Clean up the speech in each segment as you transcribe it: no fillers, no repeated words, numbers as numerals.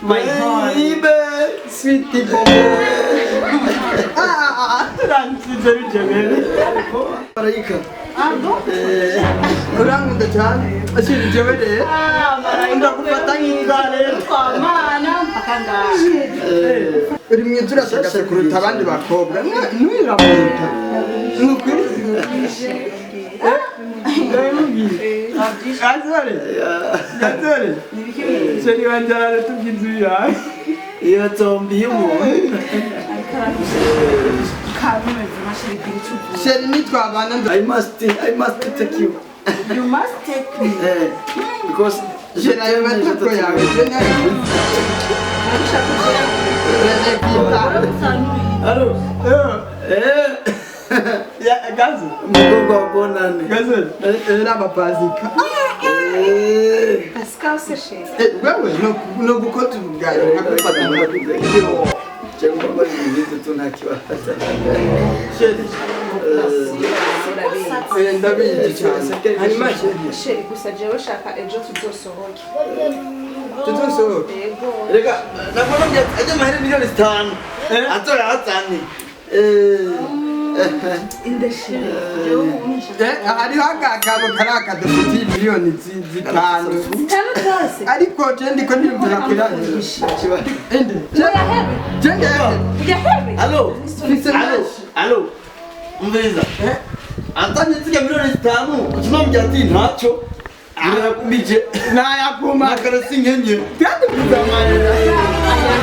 My honey. Baby. Sweetie bobo. Ah, uransize rujebere. Marayika. Urankunda cyane. Ashira ijebere. Ndagufata nk'inka rero. Twamana mpaka ngaha. Uri mwiza, urasagase kuruta abandi bakobwa. Ntwiramuta. Ni ukuri. Ndabimubwiye. Gasore. Gasore. Chéri wanje aratubwiye inzu yawe. Iyo zombi y'umuntu. Kabimeze mashiri gira icyo uvuga. Chéri, nitwabana I must take you. You must take me. Because Chéri, ayo matako yawe je nayaguze. Urashaka Allo. Ya gazo. Umukobwa wa Bonane. Gazo. N'abapazika. Pascal se chéri. Wewe no gukota ubugari nkagufata. Cyangwa bari mu bindi tu nta kibazo. Chéri. Ndabizi cyane. Hanyuma chéri. Chéri, gusa jewe shaka ejo tuzosohoke. Tuzosohoke? Yego. Reka nabona ajya amahera 5 miliyoni azoyazane. Indashira. Jewe ubu Hariho akagabo kari akadufitiye 5 miliyoni. 5 zose. Ariko je ndiko niyumvira kuyahera. Inde? Uyahebe. Je ndahebe. Uyahebe. Allo. Mfise Allo. menshi. Allo. Umviriza. Anzanye zirya 5 miliyoni ukinambwira ati ntacyo birakumije. Nayaguma. Nakarasi nkenye. Kandi mfise amahera.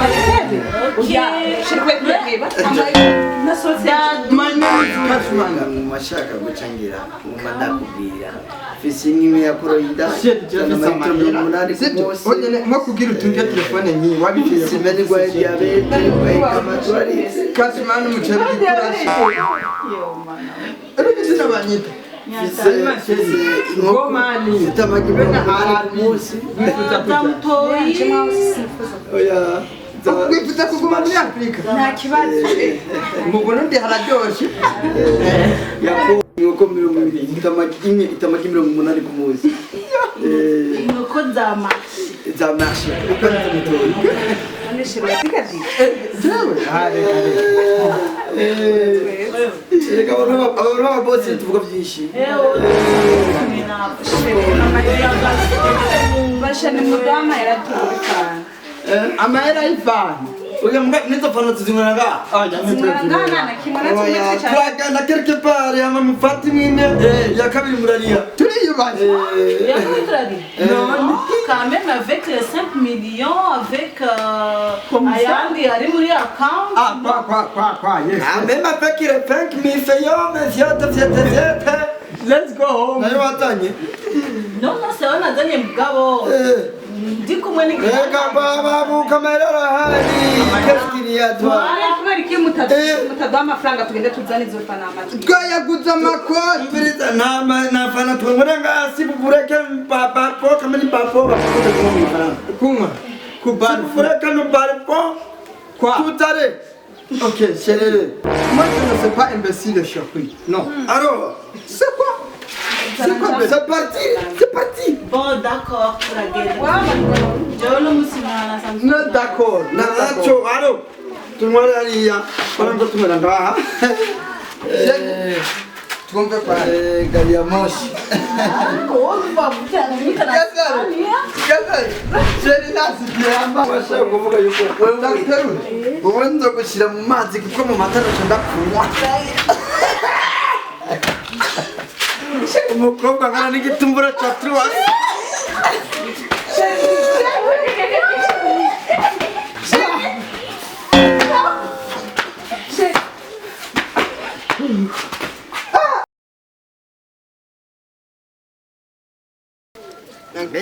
Uyahebe. Oya, chéri kwe kuyaheba. Nasohotse. My name is Cashman. Nguma shaka gucangira, nguma ndakubwira mfise inkimi ya koroyida. Chéri, je mfise amaritiro mirongo amahera. umunani ku Sibyo? munsi. Onyene nko kugira utunge telefone nkiyi wabiciye. Mfise imene igwaye diyabete, igwaye kamatwarite. Cashman, umuceri gikurashe. Yo mana. Ariko izina banyita. Mfise inkoko Gomani. mfite amagi 80 ku munsi. Wifuza kujya? Nje mwawe sinifuza. Oya. Wifuza kuguma muri Afurika? Nta kibazo. Mu Burundi hararyoshe. Yako inkoko 20 itamagi imwe itamagi 80 ku munsi. Inkoko za marché. Za marché uko nzumutoyi. None chéri urazigabiye? Jewe? Ah, reka reka. Reka abantu b'ababosi tuvuga byinshi. Chéri, mama basha ni mudamu yaratuwe. Amahera y'ifani. Oya mbwa, nizo fana tuzinywera ngaha. Zinywera ngaha nta na kimwe na kimwe Oya, cyane. turagenda quelque part yama mufata imwe ya kabiri murariha. Turiyubaze. None Quand même avec les 5 millions, avec Comme ça? ayandi ari muri account. Ah, kwa kwa kwa kwa, yes. Ah, même avec les 5 millions, vyote vyote vyote. Let's go home. Nayo wazanye. Non, c'est on azanye mugabo. Ndi kumwe ni Reka baba bukamera arahari. Qu'est-ce qu'il y a, toi? Kubera iki mutaduha amafaranga tugende tuzane izo fanama? Twayaguze amakoti. Umviriza, nta fana twengura ngaha si buvureke papo kamwe ni papo bakunze kunywa mu ifaranga. Kunywa kubara. Si buvureke no barpo. Quoi? Tutare. Ok, chérie. Moi, je ne suis pas imbécile, chérie, non. Alors, C'est quoi? C'est quoi? c'est parti, c'est parti. Bon, d'accord, turagenda. Jewe n'umunsi mwana. Non, d'accord, non, d'accord. Ntacyo, alo. Tunywere hariya. Baranga tunywera ngaha. Chérie, twumve kwa Gari ya moshi. Gasore, Gasore, chéri nasigiye amazi. Bashaka kuvuga yuko wewe Ndaguterure. Wowe nzogushyira mu mazi kuko mu mata ntaco ndakunywa. Umukobwa angana n'igitumbura ca truwasi.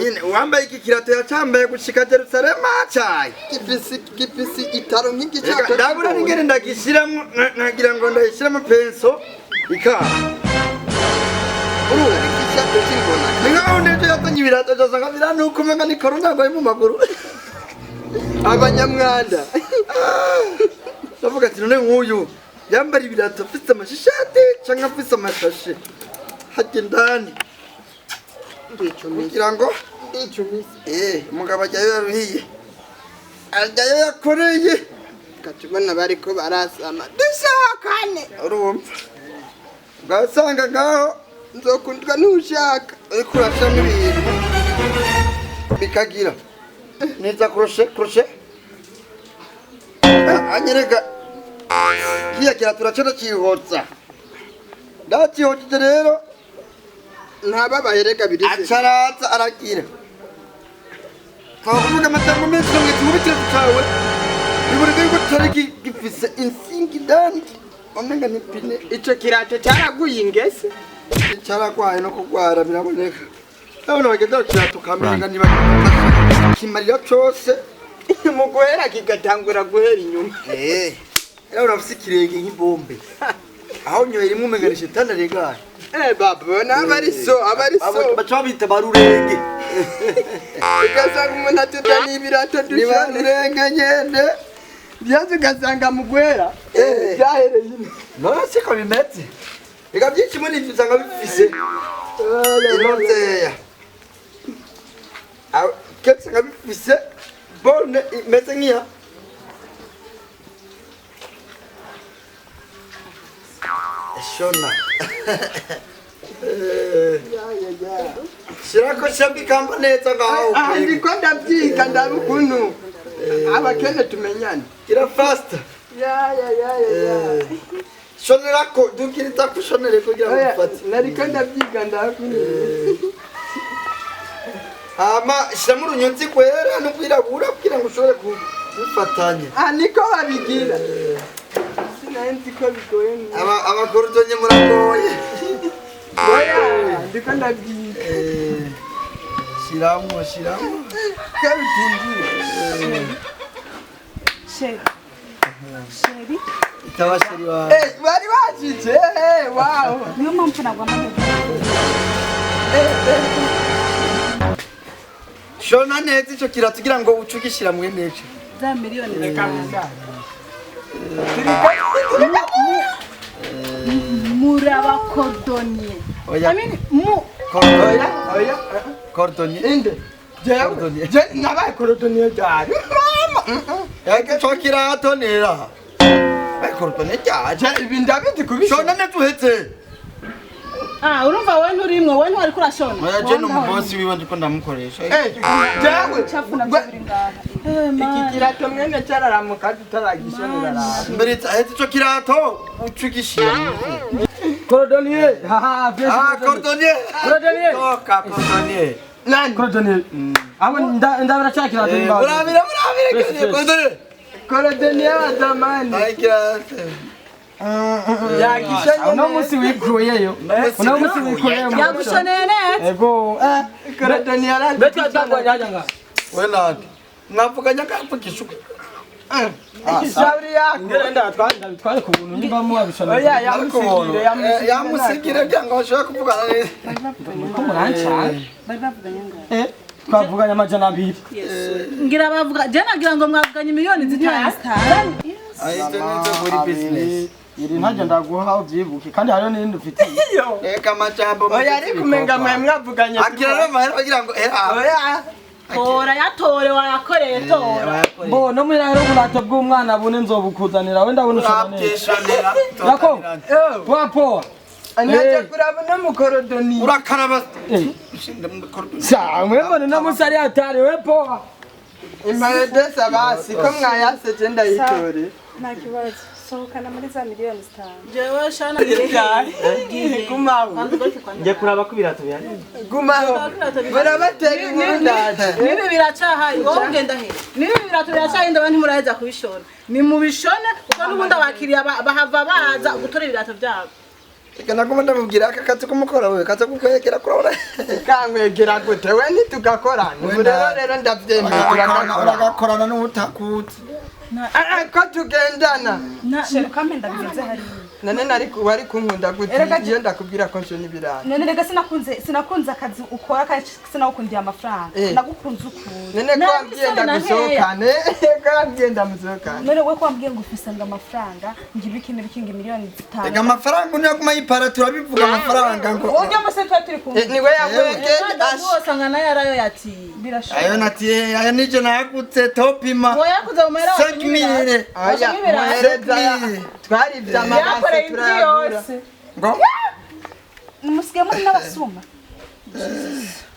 Nyine uwambaye iki kirato yacambaye gushika Jerusalema cayi. Gifisi itaro nk'iki. Reka, ndabura n'ingene ndagishiramwo, nkagira ngo ndayishiramo pinceau ikaba. Igishato cy'ingona. Ni nkaho ndetse yazanye ibirato byose nka biranuka umenga ni corona ngo mu maguru. Abanyamwanda. Ndavuga ati none nk'uyu yambara ibirato afise amashishati canke afise amashashe hajya indani kugira ngo Ndicumisa. Umugabo ajyayo yaruhiye, ajyayo yakoreye. Ukatubona bariko barasama dusohokane. Urumva ugasanga ngaho nzokundwa n'ushaka. Uriko urashiramo ibintu bikagira neza kuroshe kuroshe anyereka kiya kirato naco ndacihotsa, ndacihojeje rero. Ntababaye rega birize. Acaraza aragira twakuvuga amajambo menshi ngo ikibukirato cawe biboneka yuko kitari gifise insinga indani, umenga n'ipine. Ico kirato caraguye ingese. Caragwaye no kugwara biraboneka. Abana bagenda bakirato ukamenga ntibakimarira cose. Mu guhera kigatangura guhera inyuma. Rero urafise ikirenge nk'ibombe, aho nyoye rimwe umenga ni shetani aregaye. Baba naba ari so, aba ari so. Baca babita barurenge. Ugasanga umuntu atutaniye ibirato ni dushone. Barurenge nyene. Byose ugasanga mu guhera byahereye ino. None siko bimeze? Reka byinshi muri ivyo usanga bifise inozeya, kenshi usanga bifise borne imeze nk'iya shona. Shirako shirako ikamba neza ngaho. Aha ndiko ndavyiga, ndaba ukuntu abakene tumenyane. Gira fasta. Ya ya ya ya ya. Shonerako dukiriza kushonere kugira ngo Oya, ufate. Nariko ndavyiga ndaba ukuntu. Hama shiramo urunyonzi rwera n'urwirabura kugira ngo ushobore kubifatanya. Ah, niko babigira. Sinari nzi ko bigoye. Abakorodonye muragoye. Oya, ndiko ndavyiga. Shiramo shiramo. Ko bitinjira. Chéri. Chéri. Itaba chéri wawe. Bari bashitse, wow. Niyo mpamvu nagwamamaye. Shona neza ico kirato kugira ngo uce ugishira mwene ico. Za miliyoni 5. Murabakodoniye. Oya. I mean, mu Cordonnier. Oya, oya. Cordonnier. Inde. Jewe, Cordonnier. je nabaye cordonnier ryari? Mama. Eke ico kirato nera. Cordonnier ryaje. Je ibi ndabizi kubishona. Shona neza uhetse. Ah, urumva wowe nturimwe, wowe ntiwari kurashona. Oya, je n'umubosi wiwe ndiko ndamukoresha. Jewe. Chafu navyo biri ngaha. Iki kirato mwene cyararamuka tutaragishonera raba. Mbere ahetse ico kirato uce ugishira. Cordonnier. Ha ha. Ah, cordonnier. Cordonnier. Toka cordonnier. Nani? Cordonnier. Abo ndabira cya kirato imbaho. Murabira murabira cordonnier. Cordonnier wa zamani. Ai kirato. Yagishonye. Uno munsi wikuyeyo. Uno munsi wikuyeyo. Yagushoneye neza. Ego. Cordonnier arazi. Betwa tangwa nyaja nga. We nani? Mwavuganya kapfugishuka. Shauri yako. Ngere ndatwara ndabitware ku buntu nimba muwabishona. Oya, yamusigire, yamusigire. Yamusigire kugira ngo bashobore kuvugana neza. Ko muranca. Bari bavuganye ngaha. Twavuganye 200. Ngira bavuga, je nagira ngo mwavuganye miliyoni 5. Ahita neza muri business. Iri ntajya ndaguha ubyibuke kandi hariho n'irindi ufitiye. Reka amajambo. Oya, ariko umenga mwe mwavuganye. Akira rero amahera kugira ngo Oya. Tora yatore wayakoreye tora. Bo no muri rero uburato bw'umwana bune nzobukuzanira we ndabona ushobora neza. Urabyishonera. Yako. Poa poa. Naje kuraba no mukorodoni. Urakaraba. Sa mwebone no musari atari we poa. Imparedesa basi ko mwayaseje ndayitore. Nta kibazo. Sohokana muri za miliyoni 5. Jewe shana Gumaho. Njye kuraba ko ibirato bihari. Gumaho. Barabatera inkuru ndaje. Nibi biracahaye wowe ugenda he? Nibi birato biracahaye ndabona ntimuraheza kubishona. Ni mubishone kuko n'ubundi abakiriya bahava baza gutora ibirato byabo. Reka naguma ndamubwira aka kazi kumukora wewe kaza kukwegera kurabona. Kankwegera gute we ntitugakorana. Ubu rero rero ndavyemeye turagakorana. Uragakorana n'utakuzi. Ko tugendana. Chéri ukampe ndabigeze hariya. None nari wari kunkunda gute iyo ndakubwira ko nshona ibirato? None rega sinakunze akazi ukora kandi sinagukundiye amafaranga. Nagukunze ukuntu. None ko wambwiye ndagusohokane, ko wambwiye ndamusohokane. None we ko wambwiye ngo ufise ngo amafaranga ngibiki n'ibikingi 5,000,000. Rega amafaranga niyo yipara turabivuga amafaranga ngo. Uryo muse twa turi kumwe. Niwe yakwege asanga nayo arayo yatiye. Birashoboka. Ayo natiye ayo nije nagutse topima. Wowe yakuze mu mahera 5000. Aya muhereza twari by'amabase turayagura. Ngo musigaye muri n'abasuma.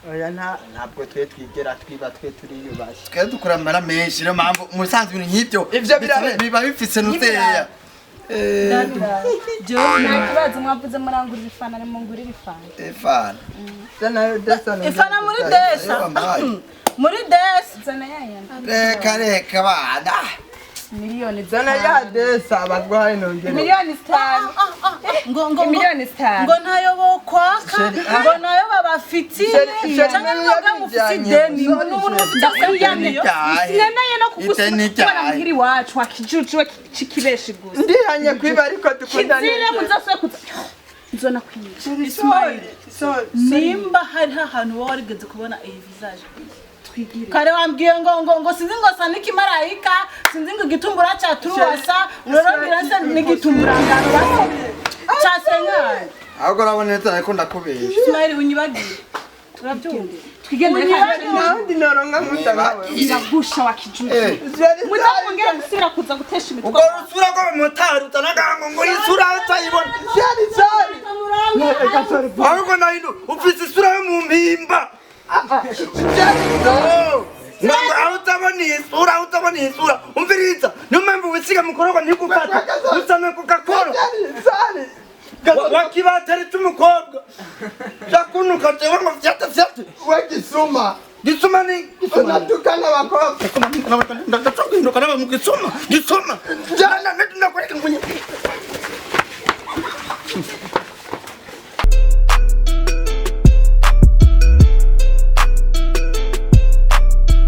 Oya ntabwo twe twigera twiba twe turiyubashye. Twe dukora amara menshi niyo mpamvu musanzwe ibintu nk'ibyo ivyo biba bifise nuzeya. Nta kibazo mwavuze murangurira ifana nimungurira ifana. Ifana. Ifana muri desa. Muri desa. Zana yayandi. Reka reka bana. 5,000,000 zana ya desa bagwaye nongere. 5,000,000. Ngo ngo 5,000,000. Ngo ntayo bokwaka, ngo nayo babafitiye. Cyangwa ngo mufite ideni, n'umuntu ufite ideni. Sineneye no kugusubira muhiri wacu wakijuju kikibeshi gusa. Ndihanye kwiba ariko dukundane. Kizire muzaswe kuza. Nzona kwiba. Ismail, nimba hari ahantu wowe warigeze kubona iyi visage. Kare wambwiye ngo ngo ngo sinzi ngo saniki marayika, sinzi ngo igitumbura cya turuwasa, urarambira se n'igitumbura ngano cya senkari. Ahubwo urabona neza ariko ndakubesha. Ismail unyibagiye. Turabyumva. Twigendere kandi Nawundi noronka nkunda nkawe. Ndagusha wakijuju. Muzakongera gusubira kuza gutesha imitwe. Ubwo rusura rwo motari utanaganga ngo isura utayibona. Sorry sorry. Ahubwo nayo ufise isura yo mu mpimba. Ntabwo aho utabona isura, aho utabona isura, umviriza. Niyo mpamvu wisiga mukorogo ntigufata. Usana ku gakoro. Wakibateretse umukobwa. Jakunuka jewe ngo fyate fyate. We gisuma. Gisuma ni unatukana abakobwa. Ndaguhinduka naba mu gisuma. Gisuma. Jana ndakwereka ngo